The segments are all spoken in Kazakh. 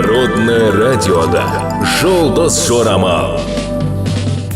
Народное радиода «Жұлдыз жорамал».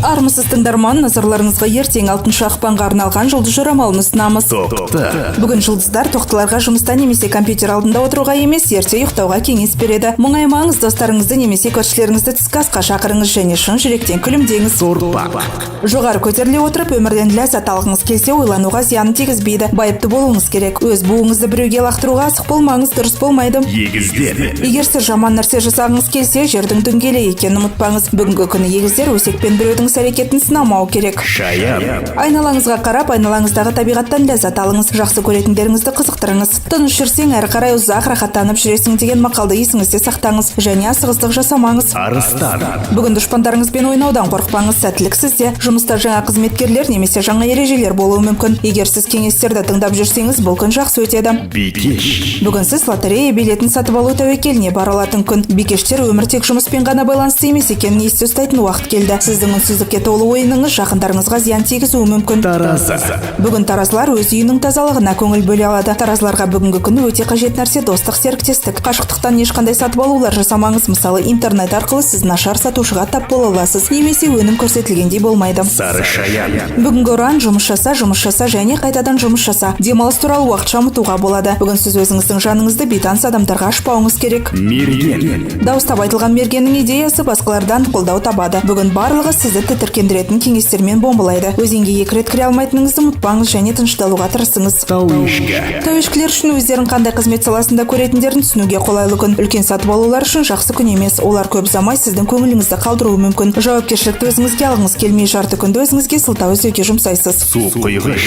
Армысыз, тыңдарман! Назарларыңызға ертең, 6 ақпанға арналған жұлдыз жорамалын ұсынамыз. Тоқты. Бүгін жұлдыздар тоқтыларға жұмыста немесе компьютер алдында отыруға емес, ерте ұйықтауға кеңес береді. Мұңаймаңыз, достарыңызды немесе көршілеріңізді түскі асқа шақырыңыз және шын жүректен күлімдеңіз. Торпақ. Жоғары көтеріле отырып, өмірден ләззат алғыңыз келсе, ойлануға зиянын тигізбейді. Байыпты болуыңыз керек. Өз буыңызды біреуге лақтыруға асық болмаңыз, дұрыс болмайды. Егіздер. Егер сіз жаман нәрсе жасағыңыз келсе, жердің дөңгелек екенін ұмытпаңыз. Бүгінгі күні егіздер өсек пен біреудің іс әрекетін сынамау керек. Шаян. Айналаңызға қарап, айналаңыздағы табиғаттан ләззат алыңыз, жақсы көретіндеріңізді қызықтырыңыз. Тыныш жүрсең, әрі қарай ұзақ рахаттанып жүресің деген мақалды есіңізде сақтаңыз және асығыстық жасамаңыз. Арыстан. Бүгін дұшпандарыңызбен ойнаудан қорықпаңыз, сәттілік сізде. Жұмыста жаңа қызметкерлер немесе жаңа ережелер болуы мүмкін. Егер сіз кеңестерді тыңдап жүрсеңіз, бұл күн жақсы өтеді. Бикеш. Бүгін сіз лотерея билетін сатып алу тәуекеліне бара алатын күн. Бикештер, өмір тек жұмыспен ғана байланысты емес екенін есте ұстайтын уақыт келді. Сіздің үнсіздікке толы ойыныңыз жақындарыңызға зиян тигізуі мүмкін. Таразы. Бүгін таразылар өз үйінің тазалығына көңіл бөле алады. Таразыларға бүгінгі күні өте қажет нәрсе – достық, серіктестік. Қашықтықтан ешқандай сатып алулар жасамаңыз. Мысалы, интернет арқылы сіз нашар сатушыға тап бола аласыз немесе өнім көрсетілгендей болмайды. Сары шаян. Бүгінгі ұран: жұмыс жаса, жұмыс жаса және қайтадан жұмыс жаса. Демалыс туралы уақытша ұмытуға болады. Бүгін сіз өзіңіздің жаныңызды бейтаныс адамдарға ашпауыңыз керек. Мерген. Дауыстап айтылған мергеннің идеясы басқалардан қолдау табады. Бүгін барлығы сізді тітіркендіретін кеңестермен бомбалайды. Өзенге екі рет кіре алмайтыныңызды ұмытпаңыз және тынышталуға тырысыңыз. Тау ешкі. Тауешкілер үшін өздерін қандай қызмет саласында көретіндерін түсінуге қолайлы күн. Үлкен сатып алулар үшін жақсы күн емес. Олар көп ұзамай сіздің көңіліңізді қалдыруы мүмкін. Жауапкершілікті өзіңізге алғыңыз келмей, жарты күнді өзіңізге сылтау іздеуге жұмсайсыз. Су құйғыш.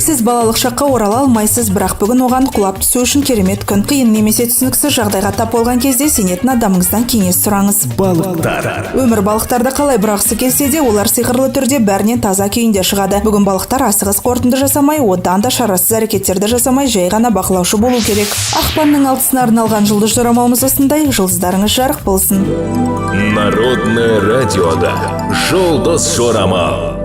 Сіз балалық шаққа орала алмайсыз, бірақ бүгін оған құлап түсу үшін керемет күн. Қиын немесе түсініксіз жағдайға тап болған кезде сенетін адамыңыздан кеңес сұраңыз. Балықтар. Өмір балықтарды қалай бұрағысы келсе де, олар сиқырлы түрде бәрінен таза күйінде шығады. Бүгін балықтар асығыс қорытынды жасамай, одан да шарасыз әрекеттерді жасамай, жай ғана бақылаушы болу керек. Ақпанның 6-сына арналған жұлдыз жорамалымыз осындай. Жұлдыздарыңыз жарық болсын! Народное радиода «Жұлдыз жорамал».